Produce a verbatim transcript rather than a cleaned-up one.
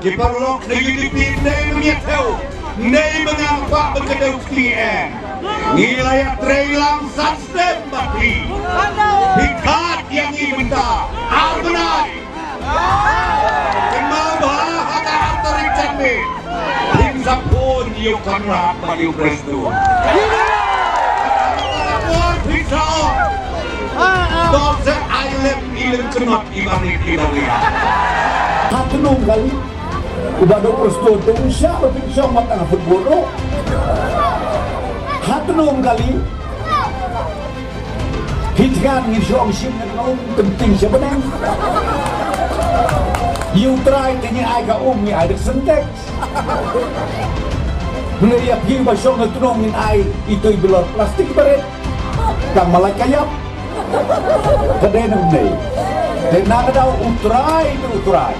Ki paralok na U D P, dei ba ngi ïa thew, dei ba nga kwah ban kdew kti eh. Ngi la ïa trei lang san snem bad phi. Phi khot ïa ngi mynta ar bnai. Kynmaw ba ha ka ar tarik janmiet phin sa phone ïa u Conrad bad ïa u Prestone. Por phi sa ong. Dor se ai lem i lem kynot i bang i bang i. Ha tnum kali. U ba dok Prestone te u shah ba pynshong mat tang football ruh. Ha tnum kali. Phi thngan ngin shu ong shim ngan ong kynting sha bneng. Ïa u trai te ngi ai ka um, ngi ai da ka Sintex. Hynrei ïa phi ba shong na tnum ngin ai itu i bilor plastik barit. Tang ma lait ka ïap. Ka dei na bneng. Te na ka daw u trai te u trai.